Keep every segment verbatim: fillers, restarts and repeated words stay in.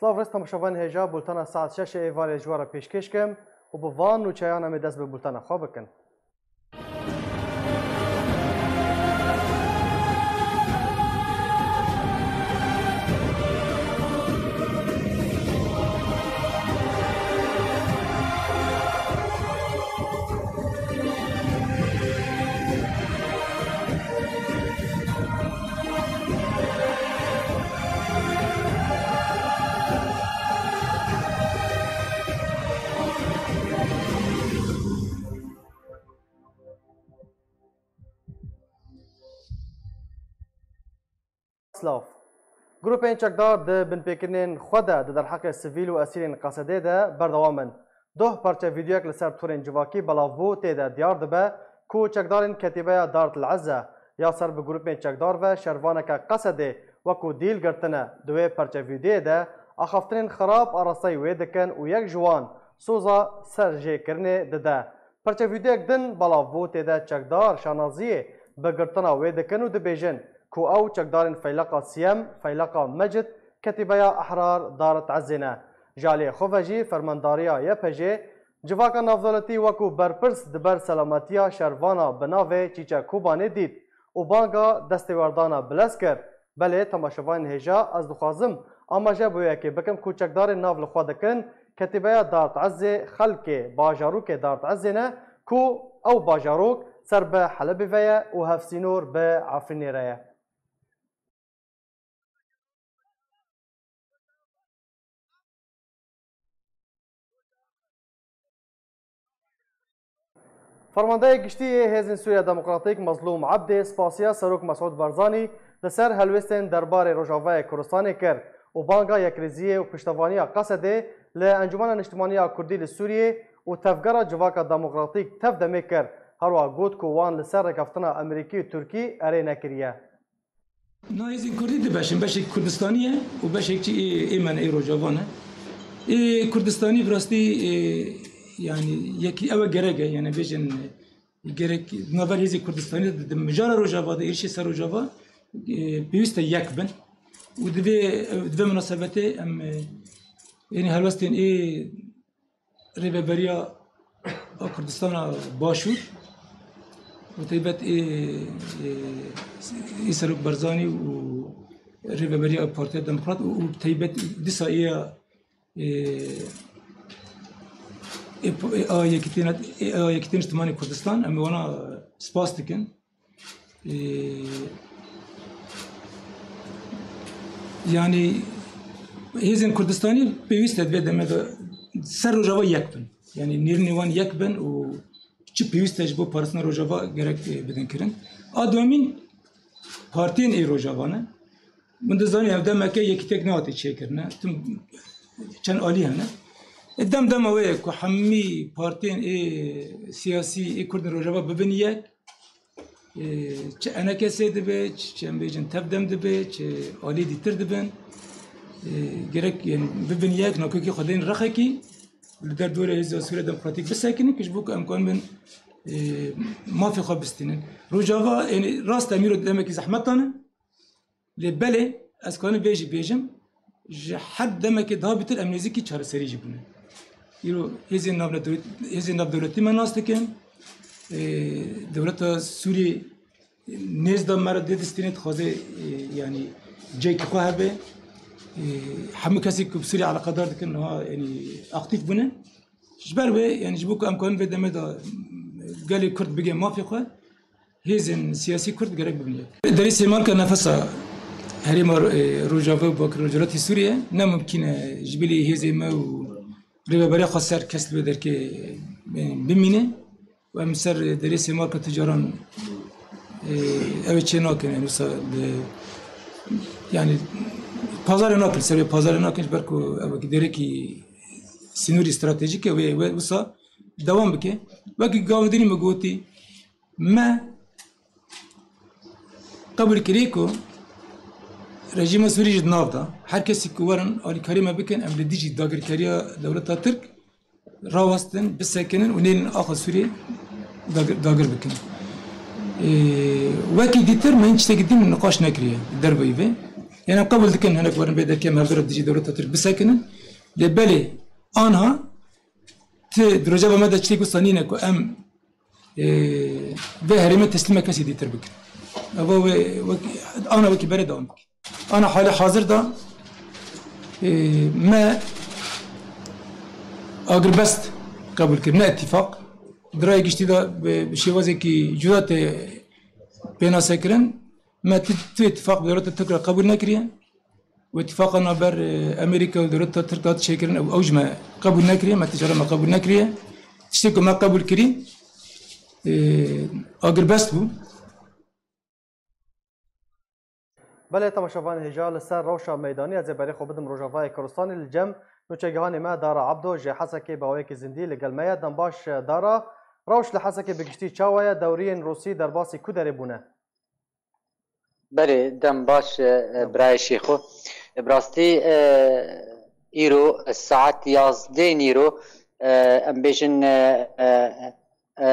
Silav rêz temaşevanên hêja, bultena saet şeşê êvarê ji we re pêşkêş kim û bi van nûçeyan em ê dest bi bultena xwe bikin. Silav. Grûpên çekdar di binpêkirinên xwe de di derheqê sivîl û esîrên Qesedê de berdewam in. Doh parçe vîdeoyek li ser torên civakî belav bû, tê de diyar dibe ku çekdarên Ketîbeya Daret el Izze ya ser bi grûpên çekdar ve şervaneke Qesedê wekû dîl girtine. Di wê parçe vîdeoyê de axaftinên xirab arasteyî wê dikin û yek ji wan soza serjêkirinê dide. Parçe vîdeoyek din belav bû, tê de çekdar şanaziyê bi girtina wê dikin û dibêjin ku ew çekdarên Feyleqa Siyem, Feyleqa Mecid, Ketîbeya Ehrar Daret Izzê ne. Ji aliyê xwe ve jî fermandariya Y P J'ê civaka navdewletî wekû berpirs di ber selametiya şervana bi navê Çîçek Kobanê dît û banga destêwerdana bilez kir. Belê, temaşevanên hêja, ez dixwazim amaje bi wê yekê bikim ku çekdarên nav li xwe dikin, Ketîbeya Daret Izzê xelkê bajarokê Daret Izzê ne ku ew bajarok ser bi Helebê ve ye û hevsînor bi Efrînê re ye. Fermandeyê Giştî yê Hêzên Sûriya Demokratîk Mezlûm Ebdê spasiya Serok Mesûd Barzanî li ser helwêstên derbarê Rojavayê Kurdistanê kir û banga yekrêziyê û piştevaniya Qesedê li Encûmena Niştimanî ya Kurdî li Sûriyê û Tevgera Civaka Demokratîk TEV-DEMê kir. Herwiha got ku wan li ser rêkeftina Amerîkî û Tirkî erê nekiriye. Na hêzên kurdî du beş in, beşek Kurdistanî ye û beşek jî ê, ê me ne, ê Rojava ne. Ê Kurdistanî bi rastî, ê, yanî yekî ew e gerek e, yanî bêjin, e, gerek di navber hêzên Kurdistanî de, di mijara Rojava de, êrişê ser Rojava, e, pêwîst e yek bin. Û di vê, di vê minasebetê em, e, yanî helwestên ê Rêveberiya Kurdistana Başûr û taybet ê, ê, ê Serok Barzanî û Rêveberiya Partiya Demokrat û, û taybet dîsa ê, ê, ê, ê a Yekîtiyên, ê a Yekîtiyên Niştimanî Kurdistan, em ê wana spas dikin. Ee, yanî hêzên Kurdistanî pêwîst e di vê demê de ser Rojava yek bin. Yanî nêrînê wan yek bin û çi pêwîst e ji bo parastina Rojava gerek, e, bidin kirin. A duyemîn partiyên ê Rojava ne. Min dizanî ev demeke yekîtek nehate çêkirine. Tim çend alî hene. E, dem dema wê ye ku hemî partiyên ê siyasî ê Kurdên Rojava bibin yek. E, çi E N K S dibe, çi, çi em bêjin TEV-DEM dibe, çi alî dîtir dibin. E, gerek, yanî, bibin yek, nakokî xwe deyên rexekî, li derdorê Hêza Sûriya Demokratîk bisekinin, ku ji bo ku em kanibin, e, mafê xwe bistînin. Rojava, yanî, rast e, em îro demekî zehmet dane. Lê belê, ez kanim vê jî bêjim, ji her demekê daha bêtir em nêzîkî çareserî jî bûne. Îro hêzên navnedewlet-, hêzên navdewletî me nas dikin. Ê, dewleta Sûriyê nêz da me re dê distînê dixwaze, ê, yanî cihekî xwe hebe. Ê, hemû kesê ku bi Sûriyê eleqedar dikin, niha, yanî, aktîf bûne. Ji ber wê, yanî ji bo ku em karin vê demê de gelê Kurd bigê mafê xwe, hêzên siyasî Kurd gerek bibin yek. Derê sêmalka nefesa herêma, e, Rojava û Bakur Rojhilatê Sûriye ne mimkîn e ji bilî hêzê me û rêveberiya xweser kes li wê derkê, e, bimîne. Û em ser derê sêmalka tu caran, e, ew ê çê nakin, yanî wisa li, yanî pazarê nakin, ser wê pazarê nakin, ji ber ku ew wekî derekî sînorî stratejîk e, wê, wê wisa dewam bike. Wekî gavêdinî min gotî, me qebûl kirî ku rejîma Sûrî ji di nav de, her kesî ku werin alîkarî me bikin, em li dijî dagirkeriya dewleta Tirk rawestin, bisekinin û nênin axa Sûriyê dagir, dagir bikin. Ê, wekî dîtir me hin tiştekî din niqaş nekiriye derveyî vê. Yanî em qebûl dikin hinek werin vê derkê em hevdû re dijî dewleta Tirk bisekinin. Lê belê anha ti di rojeva me de çi wisa nîne ku em, e, vê herêmê teslîma kesî dîtir bikin. Eva wê wek, ana wekî berê dewam bikin. Ana halê hazir de, e, me agirbest qebûl kir, ne îtîfaq. Di rayê giştî de bi, bi şêwazekî cuda tê pênasekirin. Me ti, tu îtîfaq bi dewleta Tirk re qebûl nekiriye. Û îtîfaqa navber, e, Amerîka û dewleta Tirk de hat çêkirin, ew, ew ji me qebûl nekiriye, me tijara me qebûl nekiriye. Tiştê ku me qebûl kirî, e, agirbest bû. Belê, temaşevanê hêja, li ser rewşa meydanî ez ê berê xwe bidim Rojavayê Kurdistanê, li cem nûçegihanê me Dara Ebdo ji Hesekê bi awayekî zindî li gel me ye. Dem baş, Dara. Rewş li Hesekê bi giştî çawa ye? Dewriyên Rûsî derbasî ku derê bûne? Belê, dem baş, e, Dem. Birayê Şêxo. E, bi rastî, e, îro saet yazdeh nîro, e, em bêjin, e, e, e,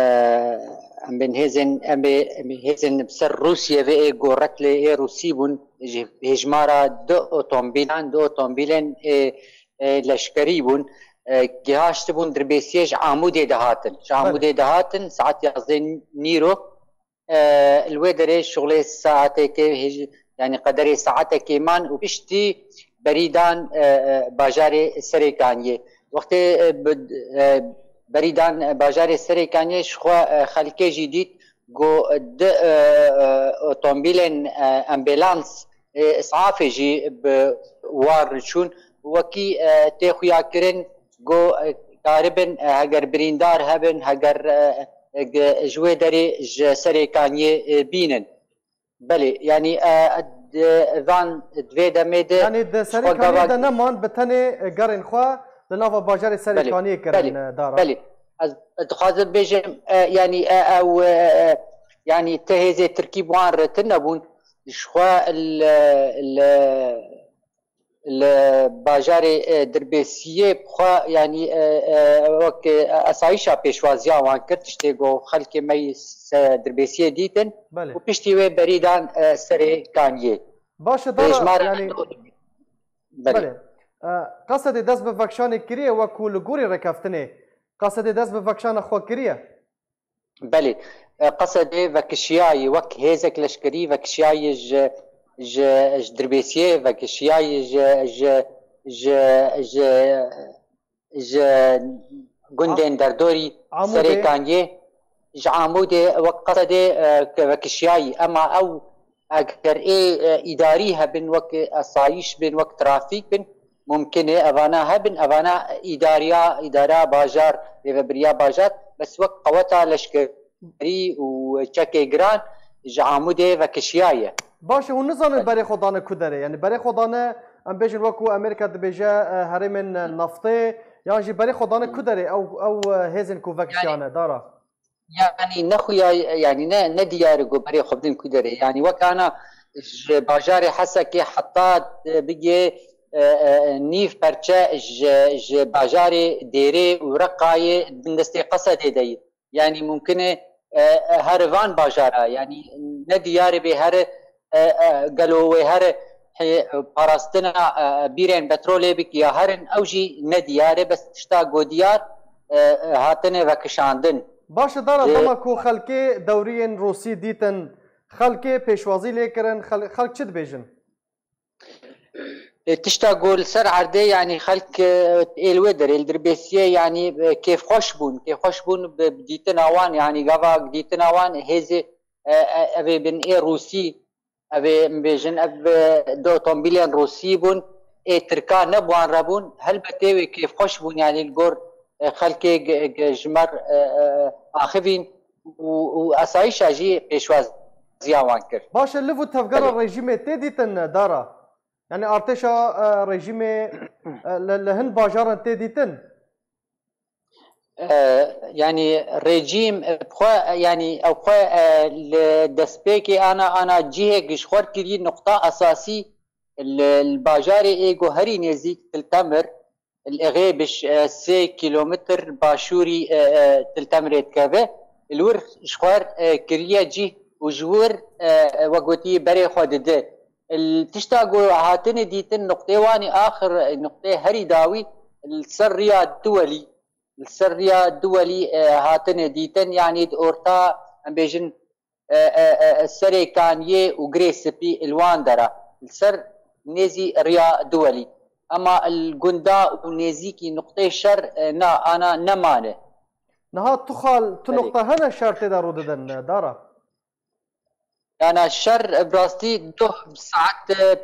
em bên hêzên, em ê, em ê hêzên bi ser Rûsiyê ve ê gorek lê ê Rûsî bûn, ji hêjmara du otomobîlan, du otomobîlên ê, ê leşkerî bûn, e, gihaştibûn Dirbêsiyê ji Amûdê dihatin. Ji Belê. Amûdê dihatin, saet yazdeh nîro, e, li wê derê şixulê saetekê hêj-, yanî qederê saetekê man û piştî berîdan, e, e, bajarê Serêkaniyê. Wextê, e, bi, e, berîdan, e, bajarê Serêkaniyê ji xwe, e, xelkê jî dît ku di, e, e, otomobîlên, e, ambulans, e, îsafê jî bi war çûn. Wekî, e, tê xuyakirin ku, e, karibin, e, heger birîndar hebin, heger, e, e, ji wê derê ji Serêkaniyê, e, bînin. Belê, yanî, e, di van, di vê demê de Yanî di ji xwe Serêkaniyê gava de neman, bi tenê, e, gerên xwe li nava bajarê Belê, Serêkaniyê kirin, belê, e, Dara. Belê. Ez dixwazim bêjim, e, yanî, e, ew, e, e, yanî ti hêzê Tirkî bi wan re tune bûn, ji xwe li, li, li bajarê, e, Dirbêsiyê bi xwe, yanî, e, e, wek, e, esayîşa pêşwaziya wan kir, tiştê ku xelkê me yî se-, Dirbêsiyê dîtin Belê. Û piştî wê berî dan, e, Serê Kaniyê. Baş e, Dara, Hêjmara yanî, Belê. Belê. E, Qesedê dest bi vekşanê kiriye, wekû li gorî rêkeftinê. Qesedê dest bi vekşana xwe kiriye? Belê. E, Qesedê vekişiyayî, wek hêzek leşkerî vekişiyayî ji, ji, ji Dirbêsiyê, vekişiyayî ji, ji, ji, ji, ji gundên Am-, derdorî Amûdê. Serê Kaniyê, ji Amûdê wek Qesedê, e, ke vekişiyayî. Ema ew eger ê, e, îdarî hebin, wek esayîş bin, wek trafîk bin, mumkin e evana hebin, evana îdariya, îdara bajar, rêvebiriya bajar, bes wek qeweta leşkerî û çekê giran ji Amûdê vekişiyaye. Baş e, hûn nizanin Belê. Berê xwe dane ku derê? Yanî berê xwe dane, em bêjin wekû Amerîka dibêje, e, herêmên, e, naftê, yan jî berê xwe dane ku derê ew, ew, e, hêzên ku vekişiyane, Dara? Yanî ne xuya, yanî ne, ne diyar e ku berê xwe bidin ku derê. Yanî wek ana ji bajarê Hesekê heta, e, bigê, e, e, nîv perçe ji, ji bajarê Dêrê û Reqayê bin destê Qesedê de ye. Yanî mumkin e, e, e, her van bajara, yanî ne diyar e bê her, e, e, gelo wê her, e, parastina, e, bîrên petrolê bik ya herin, ew jî ne diyar e, bes tişta ku diyar, e, e, hatine vekişandin. Baş e, Dara, Ê, dema ku xelkê dewriyên Rûsî dîtin, xelkê pêşwazî lê kirin, xel-, xelk çi dibêjin? Ê, tişta ku li ser erdê, yanî xelk, e, ê li wê derê, li Dirbêsiyê, yanî, e, kêfxweş bûn. Kêfxweş bûn bi, bi dîtina wan, yanî gava dîtina wan hêzê, e, e, evê bin ê Rûsî, evê em bêjin, ev, e, du otomobîlên Rûsî bûn, ê Tirka ne bi wan re bûn. Helbetê wê kêfxweş bûn, yanî li gor, e, xelkê g-, g-, ji me r, e, e, axivîn û, û esayîşa jî pêşwaziya wan kir. Baş e, liv û tevgera Belê. Rejîmê tê dîtin, Dara? Yanî artêşa, e, rejîmê, e, li, li hin bajaran tê dîtin? E, yanî rejîm, e, bi xwe, e, yanî ew xwe, e, li destpêkê ana, ana cihek ji xwe kirî nuqta esasî li, li bajarê ê ku herî nêzîk Til Temir, li Êxê bi ş-, e, sê kîlometr başûrî, e, e, Til Temirê dikeve. Li wir ji xwe, e, kiriye cih û ji wir, e, e, wek gotî berê xwe dide. Tişta ku hatine dîtin, nuqtê Wanê axir, nuqtê herî dawî li ser riya Duwelî, li ser riya Duwelî, e, hatine dîtin, yanî di orta, em bêjin, e, e, e, Serê Kaniyê û Girê Spî li wan dera, li ser nêzî riya Duwelî. Ema li gunda û nêzîkî nuqtê şer, e, na ana nemane. Niha tu xal, tu Belê. nuqta hene şer tê de rû didin, Dara? Yana şer, e, bi rastî duh bi saet, e,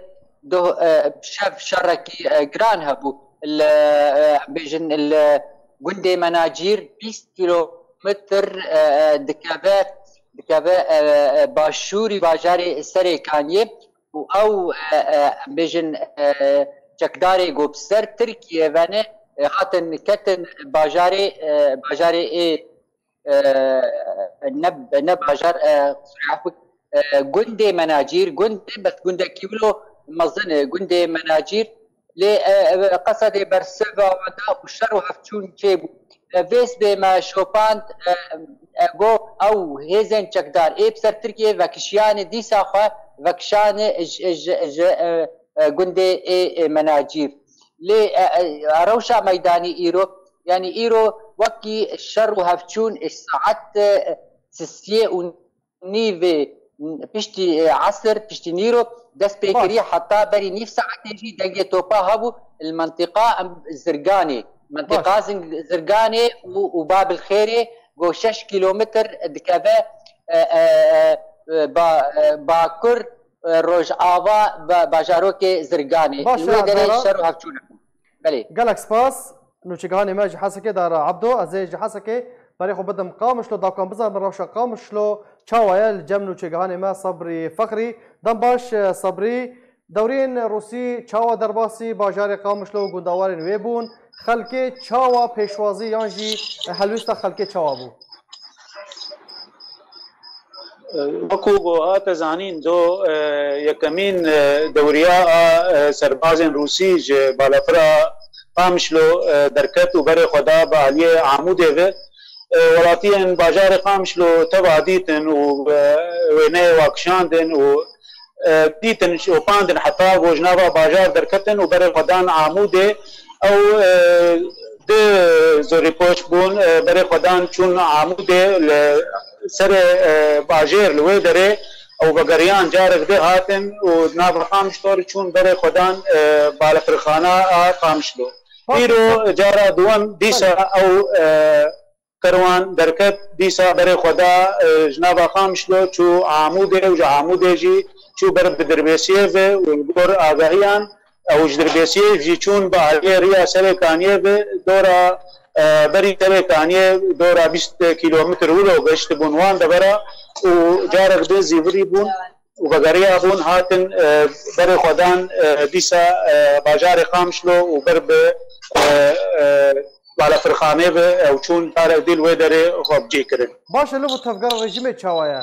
duh, e, bi şev şerekî, e, giran hebû. Li, e, em bêjin, li gundê Menacîr bîst kîlometr, e, e, dikeve, dikeve, e, e, başûrî bajarê Serê Kaniyê û ew, e, e, em bêjin, e, çekdarê ku bi ser Tirkiyê ve ne, e, hatin ketin bajarê, e, bajarê ê, e, ne, ne bajar, e, qusûrê efû, e, gundê Menacîr, gundê, bes gundekî wilo mezin e, gundê Menacîr. Lê, e, e, Qesedê bersiva wan da û şer û hevçûn çêbû. E, vê sibê me şopand, e, e, got ew hêzên çekdar ê bi ser Tirkiyê vekişiyane dîsa xwe vekişane ji, ji, ji, e, e, gundê ê, ê Menacîr. Lê, e, e, rewşa meydanî îro, yanî îro wekî şer û hevçûn, e, saet, e, sisiyê û nîvê piştî, e, esir, piştî nîro, dest pê Baş. kirî, heta berî nîv saetê jî dengê topa hebû li mentiqa, em, Zirganê. Mentiqa Baş. Zing-, Zirganê û, û Babil Xêrê go şeş kîlometr dikeve, e, e, e, ba-, e, bakur, e, rojava ba-, bajarokê Zirganê. Baş Li wê e, derê Dara. şer û hevçûn hebû. Belê. Gelek spas. Nûçegihanê me ji Hesekê Dara Ebdo. Ez ê ji Hesekê berê xwe bidim Qamişlo, dakan bizanibin rewşa Qamişlo çawa ye. Li cem nûçegihanê me Sebrî Fexrî. Dem baş, e, Sebrî. Dewriyên Rûsî çawa derbasî bajarê Qamişlo û gundawarên wê bûn? Xelkê çawa pêşwazî yan jî helwêsta xelkê çawa bû? Wekû ku hate zanîn, do, e, yekemîn, e, dewriya a, e, serbazên Rûsî ji balafira Qamişlo, e, derket û berê xwe da bi aliyê Amûdê ve. E, welatiyên bajarê Qamişlo teva dîtin û, e, wêneyê wa kişandin û, e, dîtin, şopandin heta ku ji nava bajar derketin û berê xwe dan Amûdê. Ew, e, di zorî poç bûn, e, berê xwe dan çûn Amûdê, li serê, e, bajêr li wê derê ew vegeriyan carek di hatin û di nava Qamişlo re çûn berê xwe dan, e, balafirxana a Qamişlo. Baş Îro cara duwem dîsa Belê. ew, e, kerwan derket, dîsa berê xwe da, e, ji nava Qamişlo çû Amûdê û ji Amûdê jî çû ber bi Dirbêsiyê ve û li gor agahiyan ew ji Dirbêsiyê jî çûn bi aliyê riya Serê Kaniyê ve dora, e, berî Serê Kaniyê dora bîst kîlometr wilo geştibûn wan devera û carek din zîvirî bûn û vegeriya bûn hatin, e, berê xwe dan, e, dîsa, e, bajarê Qamişlo û ber bi, e, e, balafirxanê ve ew çûn carek din wê derê xwe bi cî kirin. Baş e, li bu tevgera rejîmê çawa ye?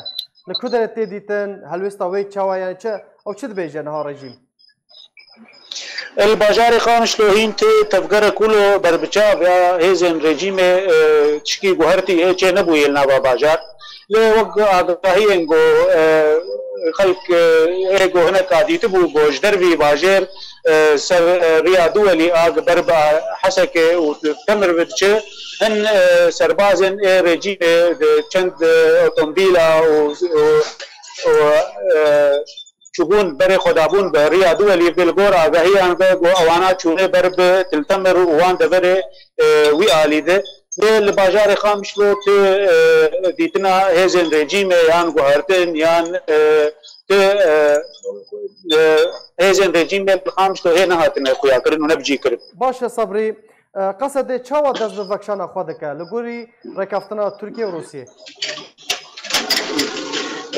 Li ku derê tê dîtin, helwêsta wê çawa ye? Çi, ew çi dibêje niha rejîm? Li bajarê Qamişlo hîn tê tevgerek wilo berbiçav ya hêzên rejîmê, e, tişkî guhertî hê çê nebûye li nava bajar. Lê wek agahiyên ku, e, xelk, e, ê ku hineka dîtibû ku ji dervî bajêr, e, ser, e, riya Duwelî a ber bi Hesekê û Temir ve diçe, hin, e, serbazên ê rejîmê di çend, e, otomobîla û, û, û, e, çûbûn berê xwe dabûn bi riya Duwelî ve li gor agahiyan ve ku ewana çûne ber bi Til Temir û wan deverê, e, wî alî de. Lê li bajarê Qamişlo tu, e, dîtina hêzên rejîmê yan guhertin yan, e, tu, e, e, hêzên rejîmê li Qamişlo hê nehatine xuyakirin û ne bi cî kirin. Baş e Sebrî, e, Qesedê çawa dest bi vekişana xwe dike li gorî rêkeftina Tirkiye û Rûsiyê?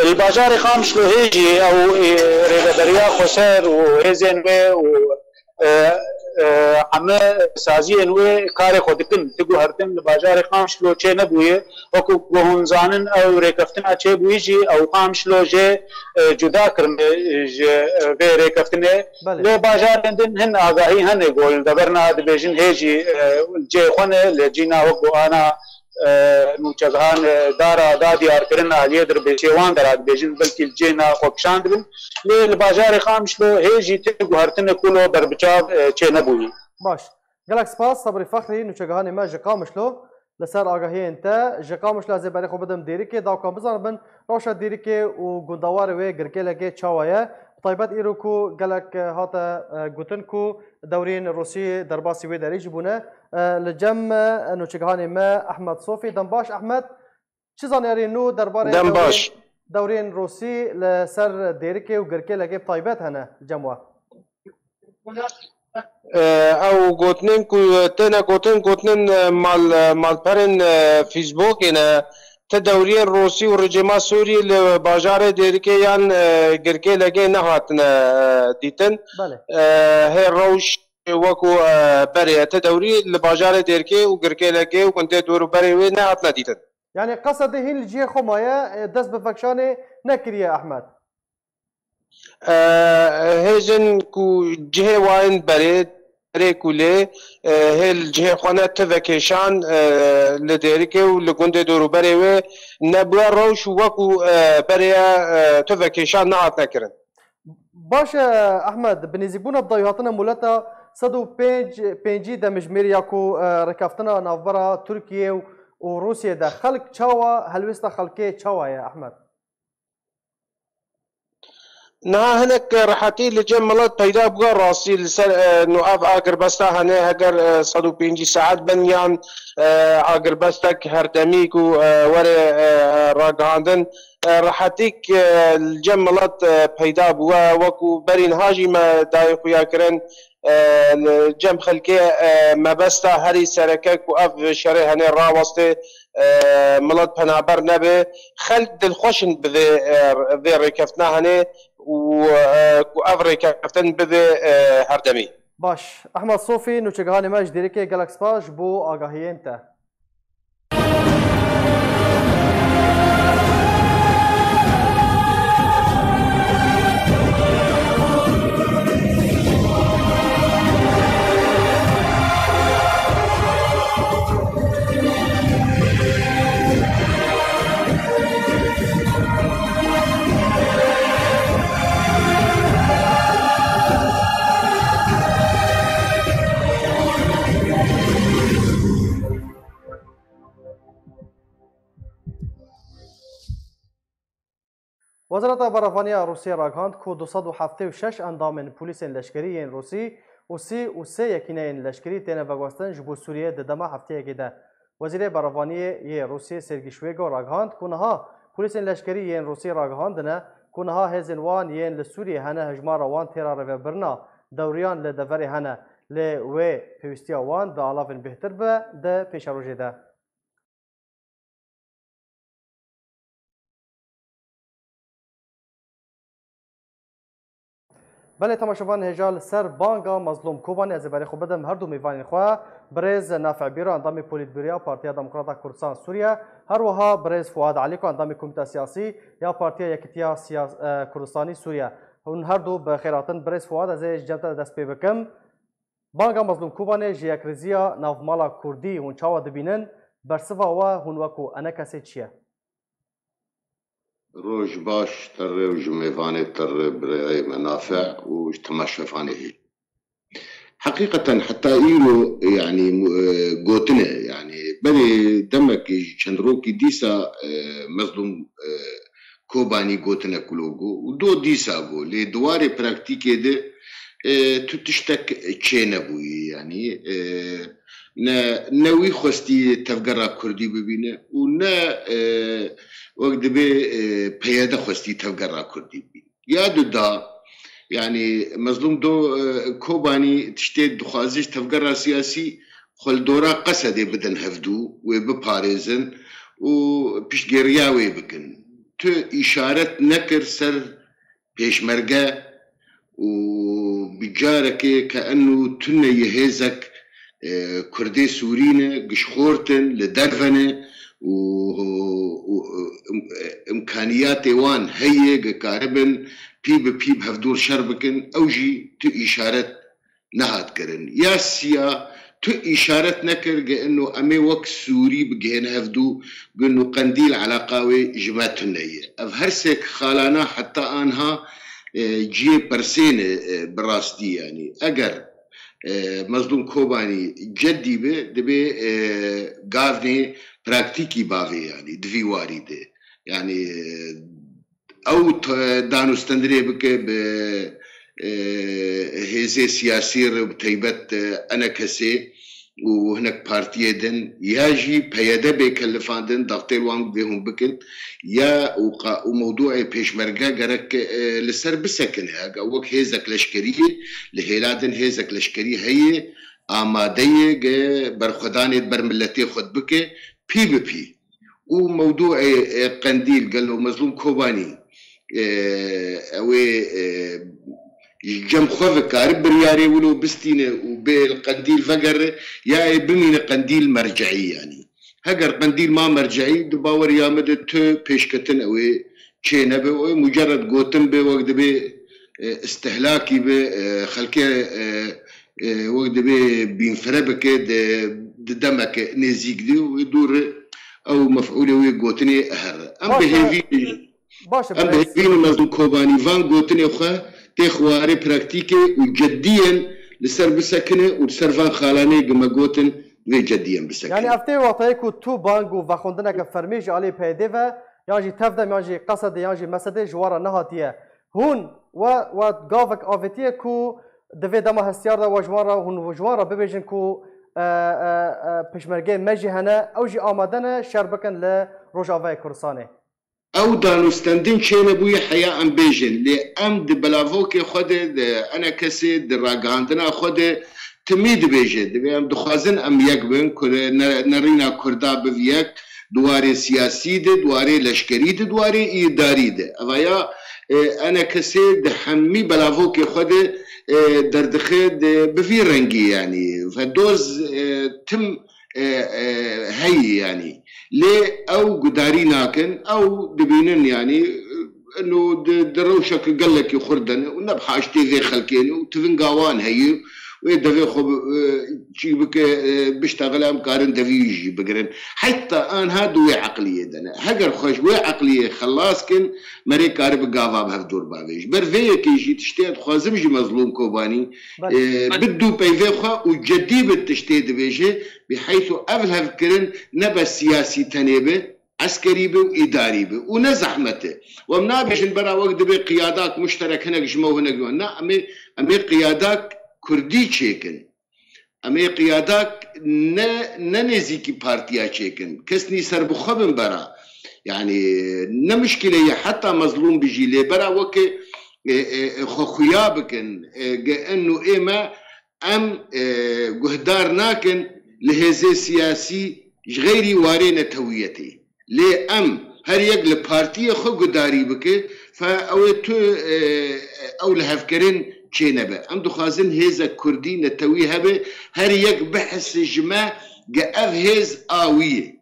Li bajarê Qamişlo hê jî ew, e, rêveberiya xweser û hêzên wê û, e, e, heme saziyên wê karê xwe dikin. Ti guhertin li bajarê Qamişlo çê nebûye. Wekû ku hûn zanin ew rêkeftina çêbûyî jî ew Qamişlo jê, e, cuda kirine, e, ji, e, vê rêkeftinê. Belê. Lê bajarên din hin agahî hene ku li deverna dibêjin hê jî, e, cê xwe ne, li cîna wek ku ana, e, nûçegihan, e, dara da diyarkirin aliyê dirbêjê wan dera dibêjin, belkî li cihê ne xwe kişandibin. Lê li bajarê Qamişlo hê jî ti guhertinê ku lo berbiçav, e, çênebûyî. Baş. Gelek spas, Sebrî Fexrî, nûçegihanê me ji Qamişlo. Li ser agahiyên te, ji Qamişlo ez ê berê xwe bidim Dêrikê, dawka bizanibin, rewşa Dêrikê û gundewarê wê Girkêlekê çawa ye? Bi taybet îro ku gelek, e, hate, e, gotin ku dewriyên Rûsî derbasî wê derê jî bûne. E, li cem, e, nûçegihanê me Ehmed Sofî, dem baş Ehmed. Çi zanyariyên nû derbarê Dem dewriyên, baş. dewriyên Rûsî li ser Dêrikê û Girkêlekê bi taybet hene li cem we? E, ew gotinên ku têne gotin, gotinên, e, mal, e, malperên, e, Facebookê ne. Ti dewriyên Rûsî û rejîma Sûrî li bajarê Dêrikê yan, e, Girkêlekê nehatine, e, dîtin. Belê. E, hê rewş weku, e, berê ye. Ti dewrî li bajarê Dêrikê û Girkêlekê û gundê dor û berê wê nehatine dîtin. Yani qesedê hîn li cihê xwe maye, e, dest bi vekşanê nekiriye Ehmed. E, hêjin ku cihê wayên berê, berê ku lê, e, hê li cihê xwe ne ti vekêşan, e, li Dêrikê û li gundê dorûberê wê nebûye rewş û weku, e, berê ye, e, ti vekêşan nehatine kirin. Baş e, Ehmed, bi nêzîkbûna bi dawîhatina moleta sed û pêncî demijmêrî ya ku, e, rêkeftina navbera Tirkiye û, û Rûsiyê de xelk çawa, helwêsta xelkê çawa ye, Ehmed? Niha hinek rehetî li cem milet peyda bûye rastî li ser, e, nû ev agirbesta hene heger, e, sed û pêncî saet bin yan, e, agirbestek herdemî ku, e, were, e, ragihandin, e, rehetîk, e, li cem milet, e, peyda bûye. Weku berî niha jî me dayê xuya kirin, e, li cem xelkê, e, mebesta herî sereke ku ev şerê hene rawestê, e, milet penaber nebe. Xelk dilxweş in bi vê, e, vê rêkeftina hene û, e, ku ev rêkeftin bibe, e, herdemî. Baş. Ehmed Sofî, nûçegihanê me ji Dêrikê, gelek spas ji bo agahiyên te. Wezareta Berevaniya Rûsiyê ragihand ku du sed û heftê û şeş endamên polîsên leşkerî yên Rûsî û sî û sê yekîneyên leşkerî têne veguhestin ji bo Sûriyê di dema hefteyekê de. Wezîrê Berevaniyê yê Rûsiyê Sergî Şwêgo ragihand ku niha polîsên leşkerî yên Rûsî ragihandine ku niha hêzên wan yên li Sûriyê hene hejmara wan têra rêvebirina dewriyan li deverê hene, lê wê pêwîstiya wan bi alavên bêhtir be di pêşerojê de. Belê temaşevan hêja li ser banga Mezlûm Kobanê ez ê berê xwe bidim her du mêvanên xwe. Birêz Nafiq Bîro, endamê Polîtbûroya Partiya Demokrata Kurdistan Sûriye, her wiha birêz Fuad Elîko, endamê Komîta Siyasî ya Partiya Yekitiya Siyas-, e, Kurdistanî Sûriye. Hûn her du bi xêr hatin. Birêz Fuad, ez ê ji cem te de dest pê bikim. Banga Mezlûm Kobanê ji yekrêziya navmala Kurdî hûn çawa dibînin? Bersiva we hûn wekû enekesê çi ye? Roj baş te rê û ji mêvanê te rê birayê me Nafe û ji temaşevanê hê. Heqîqeten heta îro, yanî, e, gotine, yanî, berê demekê ji çend rokî dîsa, e, Mezlûm, e, Kobanî gotine ku lo got û do dîsa got. Lê di warê praktîkê de, e, tu tiştek çênebûyî, yanî, e, ne, ne wî xwestî tevgera Kurdî bibîne û ne, e, wek dibê, e, P Y D xwestî tevgera Kurdî bibîne. Ya du da, yanî Mezlûm do, e, Kobanî tiştê dixwaze ji tevgera siyasî xwe li dora Qesedê bidin hevdû, wê biparêzin û piştgiriya wê bikin. Tu îşaret nekir ser pêşmerge û bi carekê ke eno tune yê hêzek, e, Kurdê Sûrî ne, gişxort in, li derve ne û, û, û im-, imkaniyatê wan heye, dikaribin pî bi pî bi hevdû şer bikin, ew jî tu îşaret nehat kirin. Ya siya tu îşaret nekir ge ino em ê wek Sûrî bigihên hevdû, ge ino Qendîl eleqa wê ji me tune ye. Ev her sê xalana heta anha, e, ciyê pirsê ne, e, bi rastî, yanî eger, e, Mezlûm Kobanî cedî be, dibê, e, gavnê praktîkî bavê, yanî di vî warî de. Yanî, e, ew te-, danûstendirê bike bi, e, hêzê siyasî re, bi teybet, e, enekesê û hinek partiyê din, ya jî P Y D bê kelifandin, daxtê wan bê hûn bikin, ya û qa-, û mewdûê pêşmerge gerek, e, li ser bisekine. Eger wek hêzek leşkerî li hêla din hêzek leşkerî heye, amade ye ge berxwedanê ber miletê xwe bike, pî bi pî. Û mewdûê, e, Qendîl, gelo Mezlûm Kobanî, e, ew ê, e, ji cem xwe ve kare biryarê wilo bistîne û bê li Qendîl vegere, ya ê bimîne Qendîl merceî, yanî. Heger Qendîl ma merceî, di baweriya min de tu pêşketin ew ê çê nebe, ew ê mucerred gotin be, wek dibê, e, istihlakî be, e, xelkê, e, e, wek dibê bînfire bike, di, di demeke nêzîk de û dûr ew mef'ûlê wê gotinê here. Em bi Baş e, hêvî, baş e, em bi birêz. hêvî ne Mezlûm Kobanî van gotinê xwe tê xwarê praktîkê û ceddiyen li ser bisekine û li ser van xalanê ge me gotin divê ceddiyen bisekine. Yanî ev tê wextayê ku tu bang û vexwendineke fermî ji alî P Y D ve, yan jî Tevdem, yan jî Qesedê, yan jî Mesedê ji wan re nehatiye. Hûn we, we gavek avêtiye ku di vê dema hestiyar de we ji wan re, hûn ji wan re bibêjin ku, e, e, e, pêşmergeyên me jî hene, ew jî amade ne şer bikin li Rojavayê Kurdistanê. Ew danûstendin çênebûye heya em bêjin, lê em di belavokê xwe de, di enekesê, di ragihandina xwe de timî dibêje. Divê em dixwazin em yek bin, ku ne-, nerîna Kurda biv yek, di warê siyasî de, di warê leşkerî de, di warê îdarî de. Evaya, e, enekesê di hemî belavokê xwe de, e, derdixe de bi vî rengî, yanî. Ve doz, e, tim, e, e, heyî, yanî. Lê ew gudarî nakin, ew dibînin, yanî, e, ino di, di rewşeke gelekî xurt de ne û ne bi haştê vê xelkê ne û tivinga wan heye. Wê devê xwe bi, e, çî bike, e, biştexile, em karin devî wî jî bigirin. Heta anha di wê eqliyê de ne. Heger xwe ji wê eqliyê xelas kin, merê kare bi gava bi hevdûr bavê. Ji ber vê yekê jî tiştê dixwazim ji Mezlûm Kobanî, Belê. e, bi dû peyvê xwe û cedî bi tiştê dibêje, bi heytû ev lihevkirin ne bes siyasî tenê be, eskerî be û îdarî be û ne zehmet e. Û em nabêjin bera wek dibê qiyadak muşterek hinek ji me û hinek ji wan. Na, em ê, em ê qiyadak kurdî çêkin. Em ê qiyadak ne, ne nêzîkî partiya çêkin. Kesnî serbixwe bin bera. Yanî ne mişkîle ye heta Mezlûm bijî lê bera weke, e, e, e, xwe xuya bikin. E, ge eno ê me em, e, guhdar nakin li hêzê siyasî ji xeyrî warê netewiyetê. Lê em her yek li partiyê xwe gudarî bike, fe ew ê tu, e, ew lihevkirin çênebe. Em dixwazin hêzek kurdî netewî hebe, her yek bihise ji me ge ev hêz a wî ye.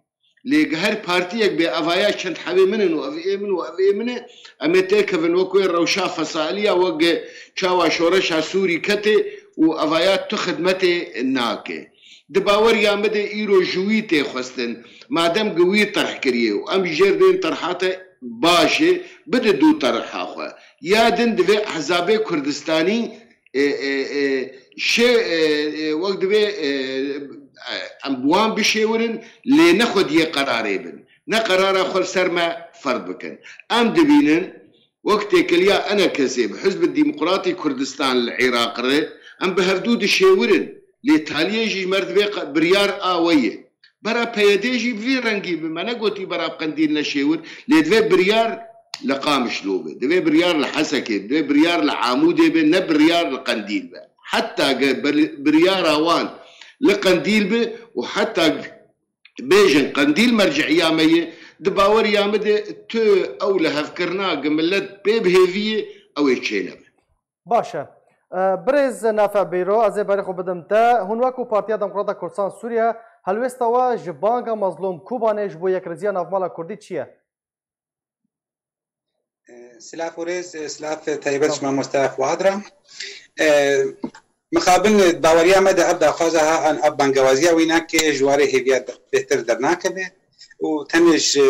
Lê ge her partiyek bê evaya çend hevê min in û ev ê min û ev ê min e, em ê têkevin wek wê rewşa fesalîya wek çawa şoreşa Sûrî ketê û evaya tu xidmetê nake. Di baweriya min de îro ji wî tê xwestin. Madem ku wî terh kiriye û em jêr bên terha te baş e, bide dû terha xwe. Ya din divê ehzabê Kurdistanî, e, e, e, şê, e, e, wek divê, e, em bi wan bişêwirin, lê ne xwediyê qerarê bin. Ne qerara xwe li ser me ferz bikin. Em dibînin, wek têkiliya enekesê bi Hizb Demokratî Kurdistan li Iraq re, em bi hevdû dişêwirin. Lê taliyê jî ji me re divê qe-, biryar a we ye. Bera P Y D jî bi vî rengî bi. Me negotî bera Qendîl neşêwir. Lê divê biryar li Qamişlo be. Divê biryar li Hesekê be. Divê biryar li Amûdê be. Ne biryar li Qendîl be. Heta ge ber-, biryara wan li Qendîl be û heta bêjin Qendîl merciya me ye, di baweriya min de tu ew lihevkirina ge milet pê bi hêvî ye, ew ê çênebe. Baş e. E, birêz Nafe Bêro, ez ê berê xwe bidim te. Hûn wekû Partiya Demokrata Kurdistan Sûriye, helwêsta we ji banga Mazlûm Kobanê ji bo yekrêziya navmala Kurdî çi ye? E, silav û rêz, e, silav taybet ji mamoste Fuad re. E, Mixabin baweriya me de ev daxwaza ha an ev bangewaziya wî nake ji warê hêviya de-, bêhtir dernakeve û tenê ji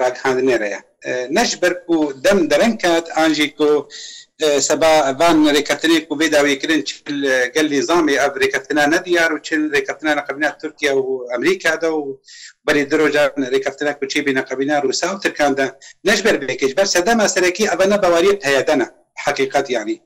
ragihandinê re ye. E, ne ji ber ku dem dereng ket an jî ku, e, seba van rêkeftinê ku vê dawî kirin çi li gel nîzamê ev rêkeftina nediyar û çi rêkeftina neqebîna Tirkiye û Amerîka de û berî du rojan rêkeftina ku çêbî neqebîna Rûsa û Tirkan de, ne ji ber vê yekê, ji ber sedema serekî eve ne baweriyê P Y D ne. Heqîqet yanî.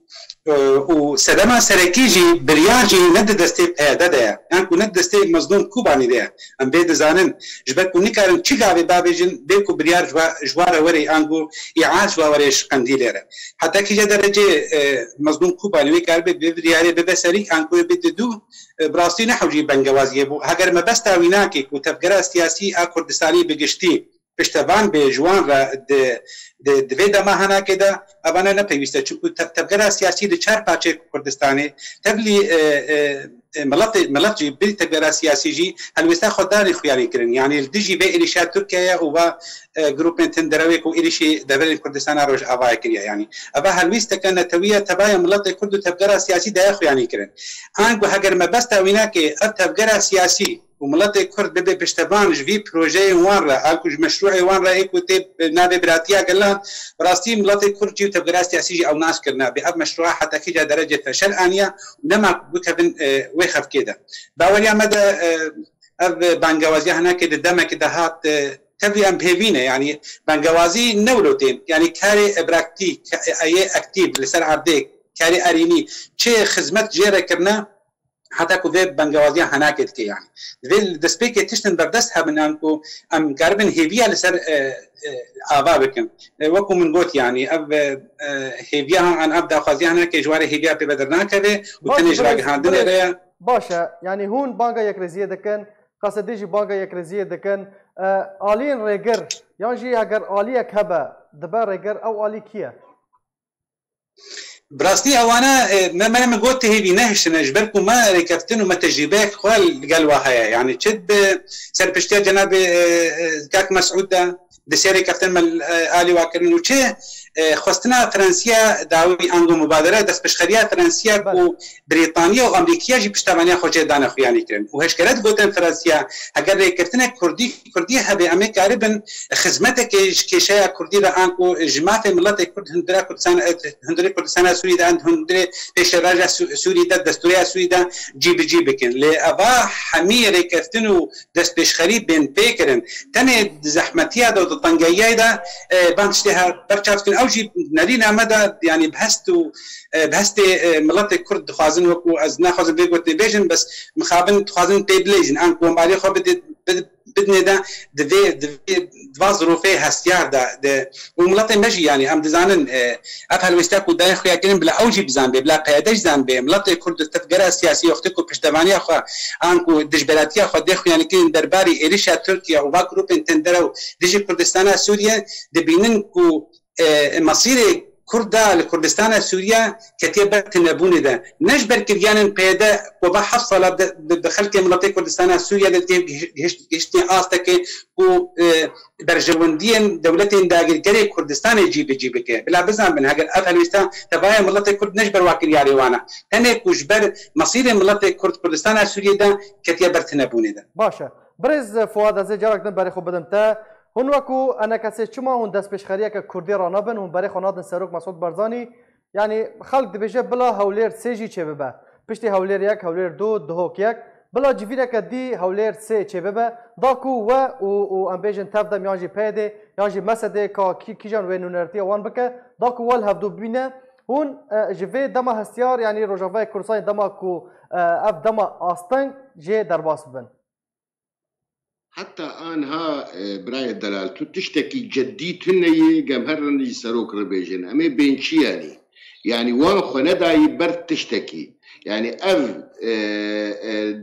E, û sedema serekî jî biryar jî ne di destê P Y D de ye, yan ku ne di destê Mezlûm Kobanî de ye. Em vê dizanin, ji ber ku nikarin çi gavê bavêjin, bê ku biryar ji wa, ji wa re were, yan ku îaz ji wa were ji Qendîlê re. Heta kîje derecê, e, Mezlûm Kobanî wê karibe bi biryarê bibe serî, yan ku wê bide dû, e, bi rastî ne hewcî bengewaziyê bû. Heger mebesta wî nake ku tevgera siyasî a Kurdistanî bi giştî piştevan bê ji wan re di, di, di vê dema henakê de, evane ne pêwîst e. Çimku te-, tevgera siyasî li çar parçeyê Kurdistanê, tevlî, e, e, e, miletê, milet jî, bi tevgera siyasî jî helwêsta xwe danê xuyanî kirin. Yanî li dijî vê êrîşa Tirkiye ye û va, e, grûpên tundrewê ku êrîşî deverên Kurdistana Rojavayê kiriye. Yanî eva helwîsteke netewî ye, tevaya miletê Kurd û tevgera siyasî daye xuyanî kirin. Ango heger mebesta wî nake, ev tevgera siyasî û miletê Kurd bibe piştevan ji vî projeyên wan re, anku ji meşrûê wan re ê ku tê bi navê Biratiya Gelan, bi rastî miletê Kurd jî û tevgera siyasî jî ew nas kirine. Bê ev meşrûa heta kîja derecê feşel aniye û nema ku bikevin, e, wê xefkê de. Baweriya me de, e, ev bangewaziya hinekê di demekê de hat, e, tevlî em pêvî ne, yanî bangewazî ne wilo tên, yanî karê praktîk, e, yê aktîf li ser erdê, karê erênî, çi xizmet jê re kirine, heta ku vê bengewaziya henakê dike, yanî. Divê li destpêkê tiştin berdest hebin, em ku em karibin hêviya li ser, e, e, ava bikin. E, wekû min got, yanî, ev, e, e, hêviya an ev daxwaziya henakê ji warê hêviya pê ve dernakeve û Baş e, tenê ji birêz, ragihandinê birêz. re ye. Baş e, yanî hûn banga yekrêziyê dikin, qesedê jî banga yekrêziyê dikin. E, aliyên rêgir, yan jî heger aliyek hebe, dibe rêgir, ew alî kî ye? Bi rastî ewana, e, me, me, me got hêvî nehiştine, ji ber ku me rêkeftin û me tecrîbeyek xwe li gel wa heye. Yanî çi bi serpiştiya cenabê, e, e, kak Mesûd de, di sê rêkeftin me, e, alî wa kirin û çi, e, xwestina Fransiya dawî ango mubadere destpêşxeriya Fransiya Belê. ku Brîtaniya û Amerîkiya jî piştevaniya xwe jê dane xuyanî kirin. Û heşkere digotin Fransiya, heger rêkeftinek Kurdî, Kurdî hebe, em ê karibin xizmetekê ji kêşeya Kurdî re anku ji mafê miletê Kurd hundura Kurdistan, hundurê Kurdistana Sûrî de, hundirê pêşerêja Sû-, Sûrî de, destûreya Sûrî de cî bi cî bikin. Lê eva hemî rêkeftin û destpêşxerî bên pê kirin. Tenê di zehmetiya de û di tengeyiyê de, e, van tiştê her berçav dikin. Ew jî nerîna me de, yanî bi hest û, e, bi hestê, e, miletê Kurd dixwazin, wekû ez naxwazim vê gotinê bêjim, bes mixabin dixwazin pê bileyzin. Em ku malê xwe bidê, bid-, bidinê de, di vê, di vê, di va zirûfê hestiyar de, de, û miletê me jî, yanî em dizanin, e, ev helwêstiya ku dayê xuya kirin, bila ew jî bizanbê, bila P Y D jî zanbê, miletê Kurd û tevgera siyasî wextê ku piştevaniya xwe, an ku dijberatiya xwe dê xuyanîkirin derbarî êrişa Tirkiye û va grûpên tendere û dijî Kurdistana Sûriye, dibînin ku, e, mesîrê Kurda li Kurdistana Sûriye ketiye ber tinebûnê de. Ne ji ber kiryanên P Y D ku va heft sala de bi, bi xelkê miletê Kurdistana Sûriye de gihişt-, gihişt-, gihiştine astekê ku, e, berjewendiyên dewletên dagirkerê Kurdistanê cî bi cî bike. Bila bizanbin, heger ev helwêsta tevaya miletê Kurd ne ji ber wa kiryarê wan e. Tenê ku ji ber mesîrê miletê Kurd Kurdistana Sûriyê de ketiye ber tinebûnê de. Baş e. Birêz Fuad, ez ê carek din berê xwe bidim te. Hûn wekû enekesê çima hûn destpêşxeriyeke Kurdî ranabin, hûn berê xwe nadin Serok Mesûd Barzanî? Yanî xelk dibêje bila Hewlêr sê jî çêbibe. Piştî Hewlêr yek, Hewlêr du, Duhok yek, bila civîneke dî Hewlêr sê çêbibe, da ku we û, û em bêjin Tevdem yan jî P Y D yan jî M S D ka kî-, kîjan wê nûnertiya wan bike, da ku we li hevdû bîne, hûn, e, ji vê dema hestiyar, yanî Rojavayê Kurdistanê dema ku, e, ev dema asteng jê derbas bibin. Heta anha, e, birayê delal, tu tiştekî ceddî tune yê, gem her rindî serok re bêjin. Em ê bên çi yanî? Yanî wan xwe nedayî ber tiştekî. Yanî ev, e, e,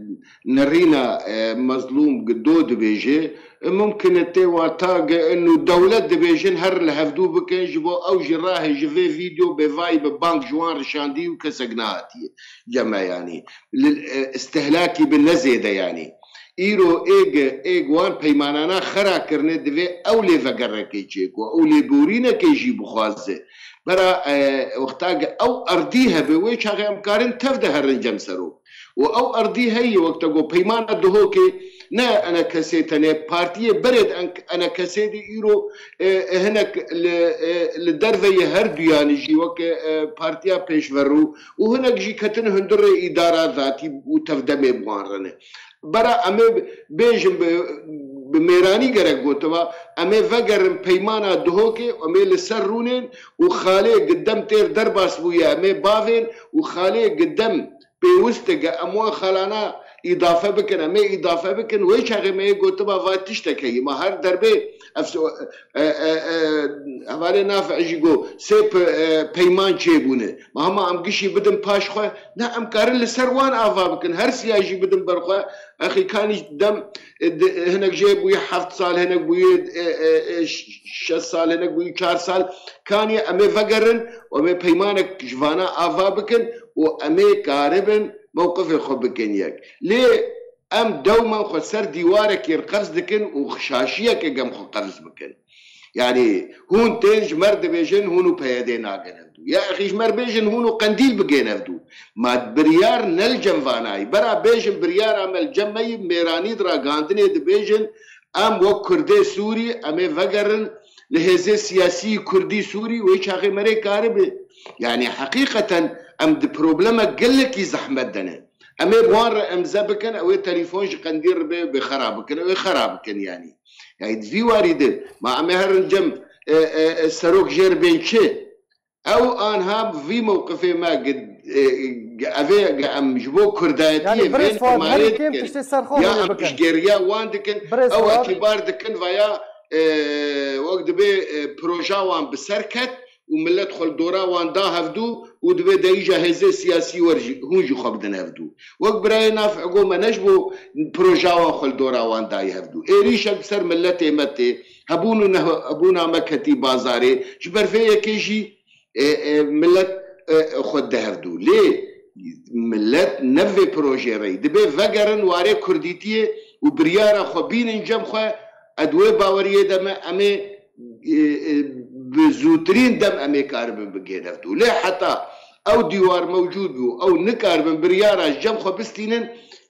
nerîna, e, Mezlûm Gido dibêje, e, mumkin e tê wata ge inu dewlet dibêjin her li hevdû bikin, ji bo ew jî rahê ji vê vîdeo bêvayî bi bang ji wan rişandî û kesek nehatiye cem me yanî. Li, e, istihlakî bi ne zêde yanî. îro êg, êg wan peymanana xera kirine, divê ew lê vegerekê çêko, ew lêborînekê jî bixwaze. Bera, e, wexta ge ew erdî hebe, wê çaxê em karin tev de herin cem serok. Û ew erdî heye, wek te got, peymana Duhokê ne enekesê tenê, partiyê berê de en-, enekesê de îro, e, e, hinek li, e, li derveyê her duyanî jî weke, e, partiya pêşverû û hinek jî ketine hundirê îdara zatî û tevdemê bi wan re ne. Bera em ê bêjin bi, bi mêranî gerek gotiba, em ê vegerin peymana Duhokê, em ê li ser rûnên û xalê gi dem têr derbas bûye, em ê bavên û xalê gi dem pêwist e, ge em wan xalana îdafe bikin, em ê îdafe bikin, wê çaxê me yê gotiba va tiştek heye. Ma her derbê ev so-, e, e, e, hevalê Nafi'ê jî got, sê pe-, e, peyman çêbûne. Ma hema em gişî bidin paş xwe? Ne, em karin li ser wan ava bikin. Her siya jî bidin ber xwe. Exî kanî dem, e, di-, hinek jê bûye heft sal, hinek bûye, e, e, e, ş-, şeş sal, hinek bûye çar sal. Kanî em ê vegerin û em ê peymanek ji vana ava bikin û em ê karibin mewqifê xwe bikin yek. Lê em dewmen xwe ser dîwarekê qevz dikin û şaşiyeke gem xwe qevz bikin. Yanî hûn tên ji mer dibêjin hûn û P Y D nagên hevdû. Ya exî ji mer bêjin hûn û Qendîl bigên hevdû. Ma biryar ne li cem vanayî. Bera bêjin biryara me li cem me yî, mêranî di ragihandinê dibêjin, em wek Kurdê Sûrî, em ê vegerin li hêzê siyasî Kurdî Sûrî, wê çaxê me rê karibe. Yanî heqîqeten em di problemek gelekî zehmet de ne. Em ê bi wan re emze bikin, ew ê telefon ji Qendîl re bê, bê xera bikin, ew ê xera bikin yanî. Yanî di vî warî de, ma em ê herin cem, e, e, e, serok jê re bên çi? Ew anha vî mewqifê me, gi-, e, gi-, ev ê, gi-, em ji bo kurdayetiyê Yanî birêz vê Fuat, herî kêm tiştê ser xwe ya hûnê em bikin. Piştgeriya wan dikin, Birêz ew Fuat. Etîbar dikin, vaya, e, wek dibê, e, proja wan bi ser ket û millet xwe li dora wan da hevdû û dibê de îja hêzê siyasî wer jî, hûn jî xwe bidin hevdû. Wek birayê Nafi'ê got, me ne ji bo proja wan xwe li dora wan dayî hevdû. Êrîşek bi ser miletê me tê, hebûn û nehebûna me ketî bazarê. Ji ber vê yekê jî e, e, millet, e, e, xwe dihevdû. Lê millet ne vê projê re yî. Dibê vegerin warê kurdîtiyê û biryara xwe bînin cem xwe, ez di wê baweriyê de me, em ê, e, e, bi zûtirîn dem em ê karibin bigihên hevdû. Lê heta ew dîwar mewcûd bû, ew nikaribin biryara ji cem xwe bistînin,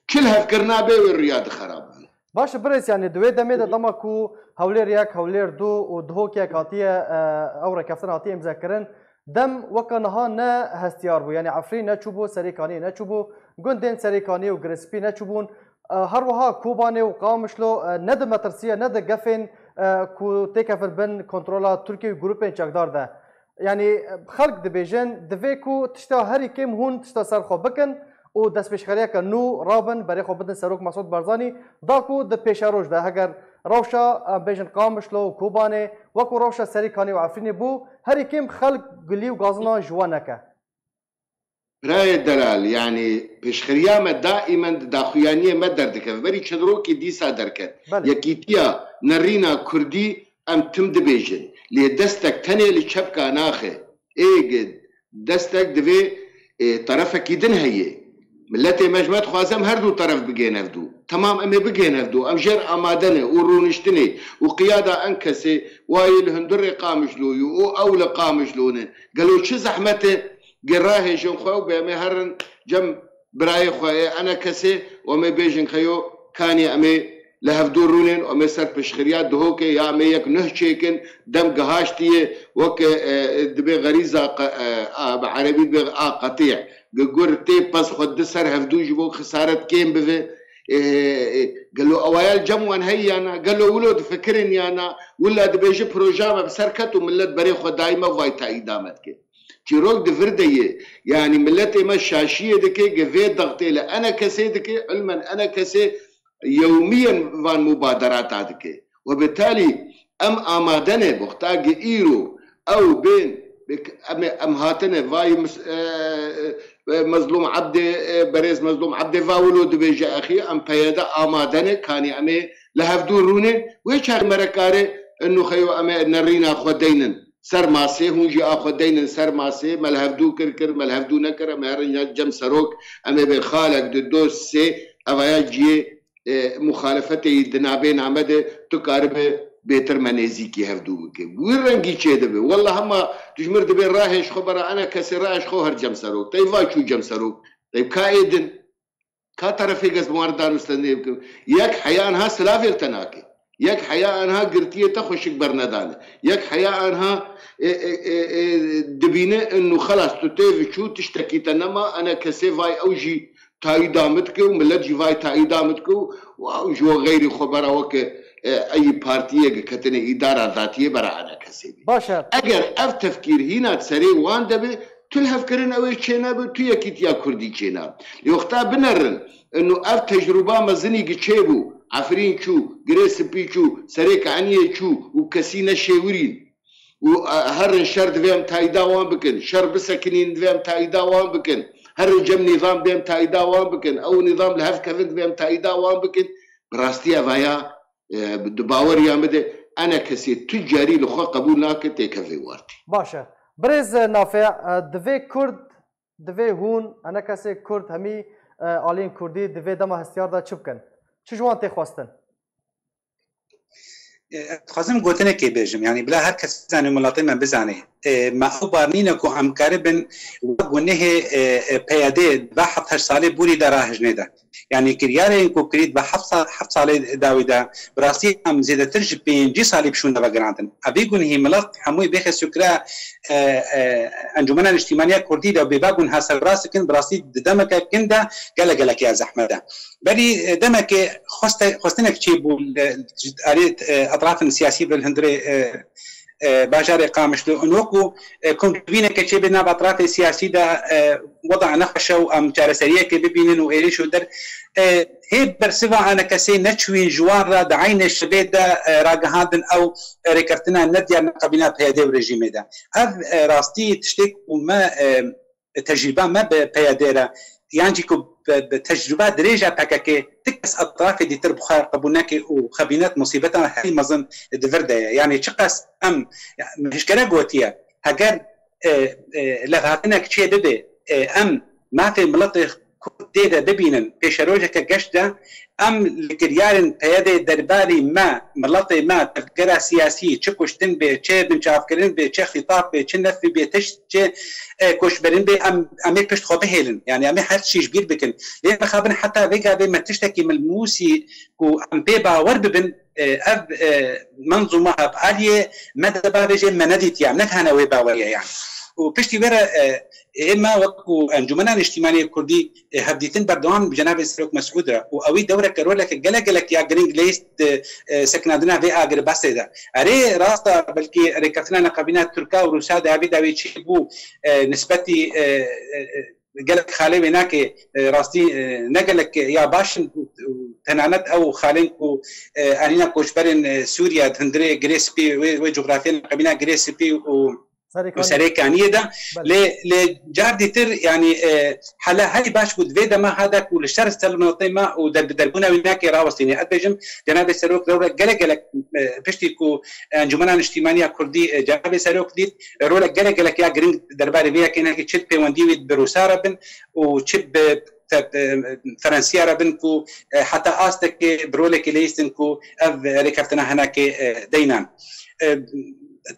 çi li hevkirina bê wê riya dixerabin. Baş e, birêz, yanî di wê demê de dema ku Hewlêr yek, Hewlêr du û Duhok yek hatiye, e, ew rêkeftin hatiye îmzekirin, dem weke niha ne hestiyar bû. Yanî Efrîn neçûbû, Serê Kaniyê neçûbû, gundên Serê Kaniyê û Girê Spî neçûbûn. E, her wiha Kobanê û Qamişlo, e, ne di metirsiya, ne di gefên, e, ku têkevin bin kontrola Tirkiye û grûpên çekdar de. Yanî, xelk dibêjin, divê ku tişta herî kêm hûn tişta ser xwe bikin û destpêşxeriyeke nû rabin, berê xwe bidin Serok Mesûd Barzanî, da ku di pêşeroj de, heger rewşa, em bêjin, Qamişlo û Kobanê, wekû rewşa Serê Kanî û Efrînê bû, herî kêm xelk gilî û gazina ji we neke. Birayê delal, yanî pêşxeriya me daîmen di daxuyaniyê me derdikeve. Berî çend rokê dîsa derket. Belê. Yekîtiya nerîna kurdî em tim dibêjin. Lê destek tenê li çepka naxe. Êg destek divê, e, terefekî din heye. Miletê me ji me dixwaze em her du teref bigên hevdû. Temam, em ê bigên hevdû. Em jêr amade ne û rûniştinê û qiyada enkesê wayê li hundirê Qamişloyû û ew li Qamişlo ne. Gelo çi zehmet e? Gê rahêjin xwe û bê em ê herin cem birayê xwe yê enekesê û em ê bêjin xeyo kanî em ê li hevdû rûnên û em ê ser pişxiriya Duhokê ya em ê yek nuh çêkin, dem gihaştiye weke, e, e, dibê xerîza qe-, e, a, bi erebî dibê a qetî. Gi gur tê pez xwe di ser hevdû ji bo xisaret kêm bive. E, e, gelo ewaya li cem wan heye ya na? Gelo wilo difikirin ya na? Wila dibêje proja me bi ser ket û millet berê xwe dayî me vay tayîda me dike. Çîrok di vir de ye. Yanî miletê me şaşiyê dike, ge vê dextê li enekesê dike, ilmen enekesê yewmiyen van mubaderata dike. Webetalî em amade ne, wexta ge îro ew bên, em, em hatine vayî mis-, e, e, Mezlûm Ebdê, e, berêz Mezlûm Ebdê va wilo dibêje exî, em P Y D amade ne, kanî em ê li hevdû rûnê, wê çax merekare, inu xeyo em ê nerîna xwe deynin ser masê, hûn jî a xwe deynin ser masê, me li hevdû kir kir, me li hevdû nekir, em ê herin ya cem serok, em ê bê xalek di dost sê, evaya ciyê e, muxalefetê yî di navbêna me de tu karibe bêtir me nêzîkî hevdû bike. Wî rengî çêdibe. Wela hema tu ji mir dibê rahê ji xwe bera ene kesê rahê ji xwe her cem serok. Tey va çû cem serok. Tey ka ê din. Ka terefê gez bi wan re danûstendê bikim. Yek heya anha silavê li te nake. Yek heya anha girtiyê te xweşik bernedane. Yek heya anha, e, e, e, e, dibîne inu xelas tu tê viçû tiştekî te nema, ene kesê vay ew jî tayîda min dike û millet jî vay tayîda min dike û, û ew ji we xeyrî xwe bera weke, e, eyî partiyê ke ketine îdara datiyê bera ene kesê bî. Baş e. Eger ev tefkîr hîna di serê wan de be, tu li hevkirin ew ê çênebe, tu yekîtiya kurdî çênabe. Lê wexta binerin, inu ev tecrûba mezinî gi çêbû, Efrîn çû, Girê Spî çû, Serêk Eniyê çû û kesî neşêwirîn. Û, e, herin şer divê em tayîda wan bikin, şer bisekinîn divê em tayîda wan bikin, herin cem nîzam divê em tayîda wan bikin, ew nîzam li hev kevin divê em tayîda wan bikin. Bi rastî ev haya, e, di baweriya min de ene kesê tu carî li xwe qebûl nake têkeve wartî. Baş e. Birêz Nafe, e, divê Kurd, divê hûn, ene kesê Kurd hemî, e, aliyên Kurdî divê dema hestiyar de çi bikin? Çi ji wan tê xwestin? E, ez dixwazim gotinekê bêjim, yanî bila her kes bizane û miletê me bizane. E, me ew bar nîne ku em karibin wek gunehê, e, e, P Y D di va heft heşt salê borî de rahejnê de. Yanî kiryarên ku kirî di va heft sa-, heft salê dawî de, bi rastî em zêdetir ji pêncî salî bi şûnde ve girandin. Evî gunehî milet hemûyê bêxe sûkra, e, e, Encûmena Niştîmaniya Kurdî de û bê va gunha serbirast dikin, bi rastî di demeke kin de gelek gelek ya zehmet e. Berî, e, demekê xweste-, xwestinek çêbû li, ji alî, e, etrafên siyasî ve li hundirê, e, e, bajarê Qamişlo. Û wekû, e, komcivîneke çêbê nav etrafê siyasî de, e, weda nexweş e û em çareseriyekê bibînin û êrîş û der, e, hê bersiva ene kesê neçûyîn ji wan re di eynê şevê de, e, ragihandin ew, e, rêkeftina nediyar neqebîna P Y D û rejîmê de. Ev, e, rastî tiştê ku me, e, tecrûba me bi P Y D re, yan jî ku bi, bi tecrûba dirêja P K K, ti kes etrafê dîtir bi xwe qebûl neke û xebînet musîbeta herî mezin di vir de ye. Yanî çiqas em, min hişkere gotiye, heger, e, e, levhatinek çê bibe, e, em mafê miletê Kurd tê de bibînin, pêşerojeke geş de, em li kiryarên P Y D derbarî me, miletê me, tevgera siyasî, çi kuştin bê, çi binçavkirin bê, çi xîtaf bê, çi nefî bê, tişt çi, e, koçberin bê, em, em ê pişt xwe bihêlin. Yanî em ê her tiştî ji bîr bikin. Lê mixabin heta vê gavê me tiştekî milmûsî ku em pê bawer bibin, e, ev, e, menzûma hevaliyê me de bavêje me nedîtiye, em nedihane wê baweriye yanî. Û piştî wê re, e, ê me wekû Encûmena Niştîmaniyê Kurdî, e, hevdîtin berdewam bi Cenabê Serok Mesûd re û ewî dewreke roleke gelek gelek ya girîng leyîst di, e, sekinandina vê agirbestê de. Erê, rast e, belkî rêkeftina neqebîna Tirka û Rûsa di hevî dawî çêbû, e, nisbetî, e, e, e, gelek xalê wê nake, e, rastî, e, ne gelek ya baş in û, û tenanet ew xalên ku, e, anîna koçberên, e, Sûriye di hundirê Girê Spî wê, wê cografyê neqebîna Girê Spî û û Serêkaniyê. Serêkaniyê de. Belê. Lê, lê car dîtir, yanî, e, hela herî baş ku di vê dema ha de ku li şer ser miletê me û derbiderbûna wî nake rawestîne. Ez bêjim, Cenabê Serok dewre gelek gelek, e, piştî ku Encûmena Niştîmaniya Kurdî, e, Cenabê Serok dît, e, rolek gelek gelek ya girîng derbarê vê yekê nake çi di pêwendî wî bi Rûsa re bin û çi bi te-, e, Ferensiya re bin ku, e, heta astekê bi rolekê leyîstin ku ev rêkeftina hinekê, e, deynan. E,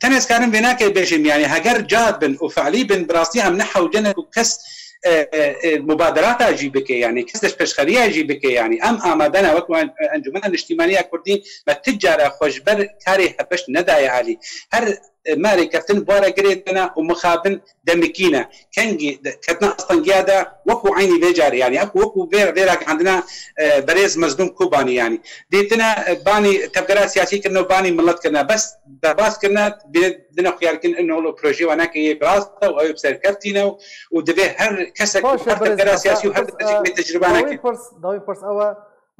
tenê ez karim vê nake bêjim, yanî heger cad bin û fe'lî bin, bi rastî em ne hewce ne ku kes, e, e, e, mubaderata jî bike, yanî kes leşpêşxeriya jî bike, yanî em amade ne wek en-, Encûmena Niştîmaniya Kurdî me ti cara xwe ji ber karê hepişt nedaye alî. Her, e, me rêkeftin bi were girê dene û mixabin demikî ne. Kengî de, ketina astengiya de wekû eynî vê carê, yanî wekû, wekû vê, vê ragihandina, e, berêz Mezlûm Kobanî, yanî dîtine, e, banî tevgera siyasî kirine û banî milet kirine. Bes derbas kirine, bê dine xuyar kin in holo proje wanake yê bi rast e û ew bi serkeftî ne û, û divê her kesek, Baş e, her birêz tevgera Nafe, siyasî û her pirs, derecek e, bê tecrüba dawî neke. Pirs, dawî pirs ew e,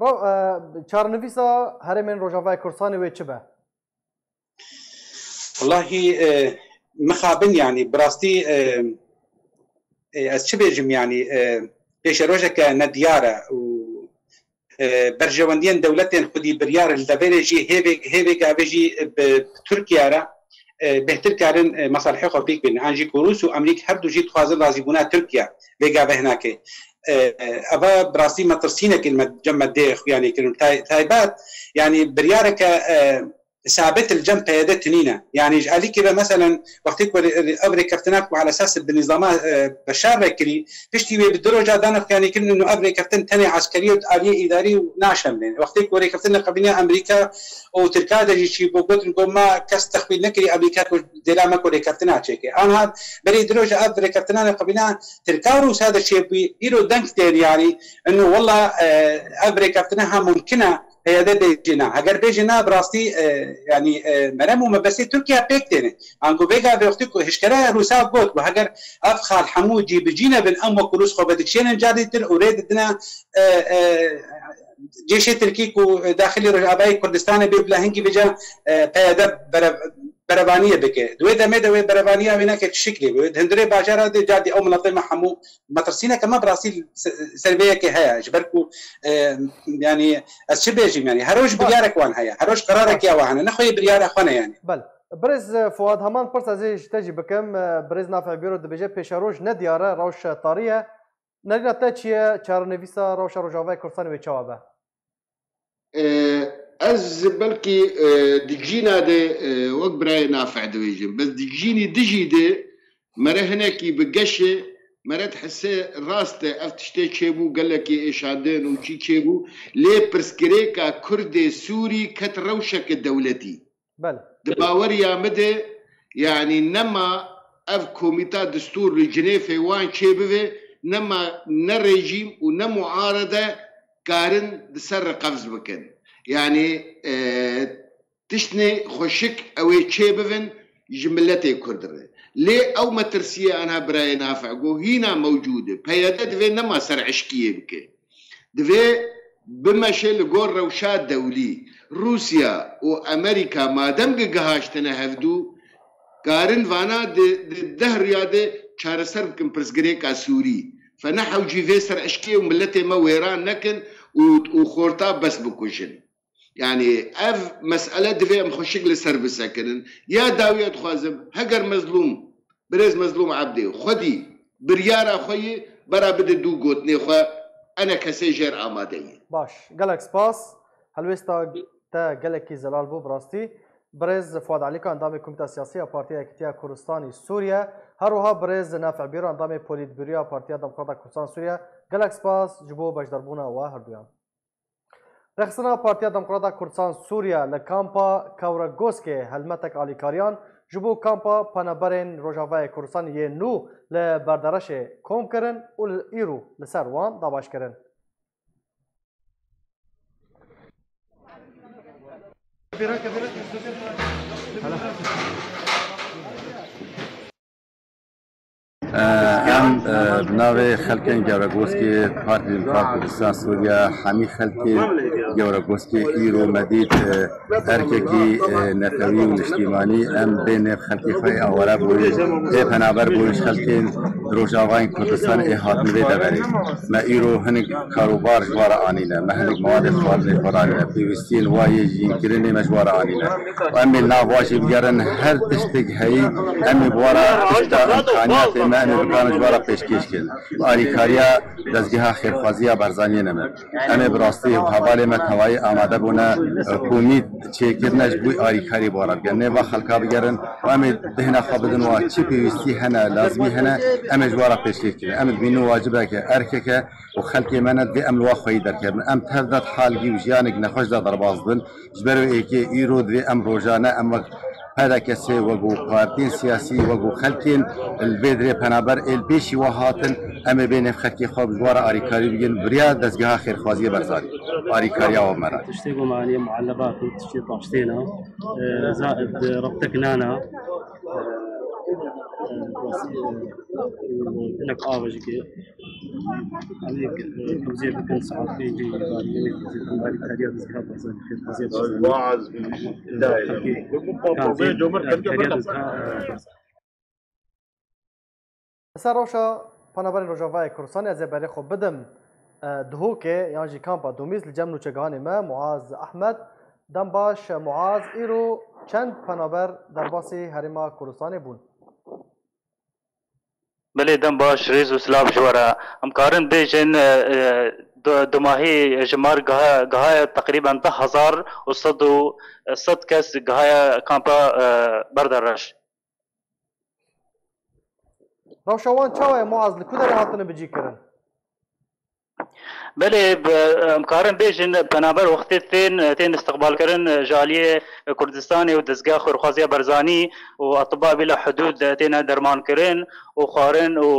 ra-, e, çarenivîsa Herêmên Rojavayê Kurdistanê wê çi be? Wellahî, e, mixabin, yanî bi rastî, e, e, ez çi bêjim, yanî, e, pêşerojeke nediyar e û, e, berjewendiyên dewletên xwedî biryar li devêrê jî hê vê, hê vê gavê jî bi Tirkiye re, e, bêhtir karin, e, mesalihê xwe pêk bînin. An jî ku Rûs û Amerîk her du jî dixwazin razîbûna Tirkiye vê gavê hinekê. e, eva bi rastî metirsînek li me-, cem me dê xuyanê kirin. Tay-, taybet, yanî biryareke, e, sabit li cem P Y D tinîne. Yanî ji alîkê ve meselen wextê ku rê-, ev rêkeftina ku ala esas bi nîzama, e, Beşar ve kirî, piştî wê bi du roja dane xuyanê kirin û ev rêkeftin tenê eskerî û aliyê îdarî û naşemlên. Wextê ku rêkeftin li qebîniya Amerîka û Tirka de jî çî bû, gotin ku ma kes texmîn nekirî Amerîka ku dêla me ku rêkeftina çêke. Anha berî du roja ev rêkeftina li qebîniya Tirka û Rûsa de çêbûyî, îro deng tên yanî, inu wela, e, ev rêkeftina ha mumkin e, P Y D bêjê na. Heger bêjê na, bi rastî, e, yanî, e, merem û mebestê Tirkiye pêk têne. Ango vêga vê wextî ku hişkere Rûsa got ku heger ev xal hemû cî bi cî nebin, em wek Rûs xwe vedikişênin carî din û rê didine, e, e, cêşê Tirkî ku daxilî Rojavayê Kurdistanê bê bila hingî vêca, e, P Y D bere-, berevaniyê bike. Di wê demê de wê berevaniya wê neke çi şiklê be. Wê di hundirê bajara de carî ew miletê me hemû metirsîneke me bi rastî se-, ser vê yekê heye. Ji ber ku, e, yanî ez çi bêjim yanî, her roj biryarek wan heye, her roj qerarek ya wan hene. Nexweyê biryara xwe ne yanî. Bel. Birêz Fuad, heman pirsa ez ê ji te jî bikim. Birêz Nafiq Bîro dibêje pêşeroj ne diyar e, rewş tarî ye. Nerîna te çi ye? Çarenivîsa rewşa Rojavayê Kurdistanê wê çawa be? E, ez belkî, e, di cîna de, e, wek birayê Nafiq dibêjim. Bes di cînî dijî de mere hinekî bi geşê, mere dihise rast e, ev tiştê çêbû, gelekî êşandin û çî çêbû. Lê pirsgirêka Kurdê Sûrî ket rewşeke dewletî. Bel. Di baweriya min de, yanî nema ev komîta distûr li Cinêfê wan çêbive, nema ne rejîm û ne muarede karin di ser re qebz bikin. Yanî, e, tiştnê xweşik ew ê çêbibin ji miletê Kurd re. Lê ew metirsiye anha birayê Nafiq got, hîna mewcûd e. P Y D divê nema ser eşkiyê bike. Divê bimeşe li gor rewşa dewlî. Rûsya û Amerîka madem ki gihaştine hevdû, karin vana di, di deh riya de çareser bikin pirsgirêka Sûrî. Fe ne hewcî vê ser eşkê û miletê me wêran nekin û, û xorta bes bikujin. Yanî ev mesele divê em xweşik li ser bisekinin. Ya dawiya dixwazim, heger Mezlûm, birêz Mezlûm Ebdê, xwedî biryara xwe yê bera bide dû gotinê xwe, ene kesê jêr amade ye. Baş, gelek spas. Helwêsta te gelekî zelal bû, bi rastî. Birêz Fuad Elîkan, endamê Komîta Siyasî ya Partiya Yekîtiya Kurdistanî Sûriye, her wiha birêz Nafiq Bîro, endamê Polîtbîroya Partiya Demokrata Kurdistan Sûriye, gelek spas ji bo beşdarbûna we herduyan. Rêxistina Partiya Demokrata Kurdistan Sûriye li kampa Kewregoskê helmetek alîkariyan ji bo kampa penaberên Rojavayê Kurdistanê yê nû li Berdereşê kom kirin û li îro li ser wan dabaş kirin. Em, e, bi navê xelkên Gewregoskê Partî Demokrat Kurdistan Sûriye, hemî xelkê Gewregoskê îro me dît, e, erkekî, e, netewî û niştîmanî, em bê nêv xelkê xwe ê aware bûyî, ê penaber bûyî ji xelkên Rojavayên Kurdistan ê hatin vê deverê. Me îro hinek karûbar ji wa re anîne, me hinek mawadê xwarinê xwe ranîne, pêwîstiyên wa yê jînkirinê me ji wa re anîne. Û em ê li nav wa jî bigerin, her tiştek heyî, em ê bi wa re tişta îmkaniyatê me, em ê bikarin ji wa re pêşkêş kirin. Bi alîkariya dezgeha xêrxwazî ya Barzaniyê ne me. Em ê bi rastî hevalê me tevayî amade bûne, e, komît çêkirine ji bo alîkarî bi wa re bigerin. Nêva xelka bigerin û em ê dihna xwe bidin wa çi pêwîstî hene, lazimî hene, em ê ji wa re pêşkêş kirin. Em dibînin wacibeke, erkeke û xelkê me ne divê em li wa xweyî derkevin. Em tev de di halgî û jiyanek nexweş de derbas dibin. Ji ber wê êkê îro divê em rojane em wek P D K S, wek û partiyên siyasî, wek û xelkên li vê dirê penaber ê li pêşî we hatin, em ê bê nêv xelkê xwe bi ji wa re arîkarî bikin, bi riya dezgeha xêrxwaziyê Barzanî. Arîkariya we me re. Tiştê ku me anî muelebat û tiştê taştêna, e, zaid, e, rebtek nana, e, e, hinek ava jî ke Em ê, e, tewzî bikin saet pêncî barî, em ê tewzî bikin barî kariya dizgeha Barzanî, xêrxwaziya Barzanî. Muaz, e, daîme. Xelkê, bu, bu, bu, kantê, bu, cumhur e, kariya dizgeha, e, Barzanî. Li ser rewşa penaberên Rojavayê Kurdistanê ez ê berê xwe bidim, e, Duhokê yan jî kampa Domîz li cem nûçegihanê me Muaz Ehmed. Dem baş, Muaz, îro çend penaber derbasî Herêma Kurdistanê bûn? Belê, dem baş, rêz û silav ji we re. Em karin bêjin, e, e, du-, dumahî jimar giha-, gihaye teqrîben deh hezar û sed û sed kes gihaye kampa, e, Berdereş. Rewşa wan çawa ye Muaz? Li ku derê hatine bicîkirin? Belê, bi-, em karin bêjin, penaber wextê tên, tên istiqbalkirin ji aliyê Kurdistanê û Dezgeha Xêrxwaziya Barzanî û Etiba Bila Hudûd têne dermankirin û xwarin û,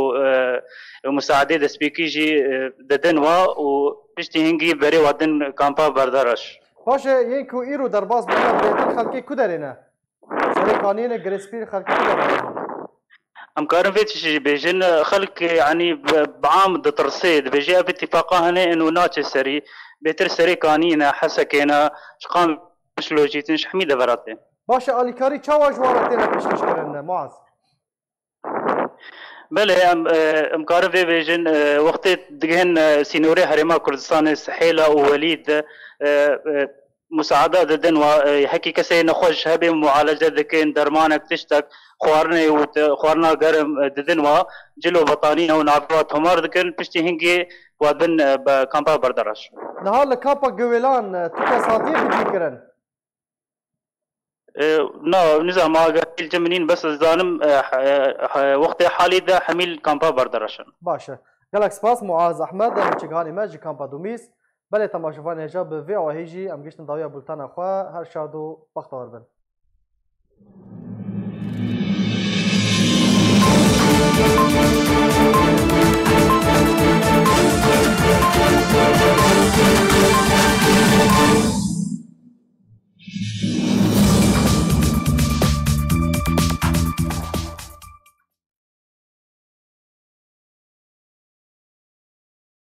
e, musaedê destpêkî jî, e, didin wa û piştî hingî berê wa din kampa Berdereş. Paşê yên ku îro derbas bûne bêtir xelkê ku derê ne? Serê kaniyê ne, girêspî li xelkê ku derê ne? Em karin vê tiştî jî bêjin, xelk, yanî, bi, bi am ditirsê, dibêje ev îtîfaqa hene ên û naçe serî, bêtir serê kaniyê ne, Hesekê ne, ji Qamişlo jî tên, ji hemî devera tên. Baş e, alîkarî çawa ji wan re têne pêşkêşkirin, Muaz? Belê, em, e, em karin vê bêjin, e, wextê digihên, e, sînorê Herêma Kurdistanê, Sihêla û Welîd, e, e, musaada didin wa, e, hekî kesê nexweş hebê mualece dikin, dermanek, tiştek, xwarinê û te-, xwarina germ, e, didin wa, cil û betanî ew navê wa tomar dikin, piştî hingê wa dibin, e, be kampa Berdereş. Niha li kampa Giwêlan, e, tu kes hatiye bicîkirin? E, na, nizam, agahî li cem min nîn, bes ez zanim, e, he-, he-, wextê halî de hemî li kampa Berdereş in. Baş e. Gelek spas Muaz Ehmed, em çiganî me ji kampa Dumîs. Belê temaşevanê hêja bi vê awahî jî em giştin dawiya bultena xwe. Her şad û bextewar bin.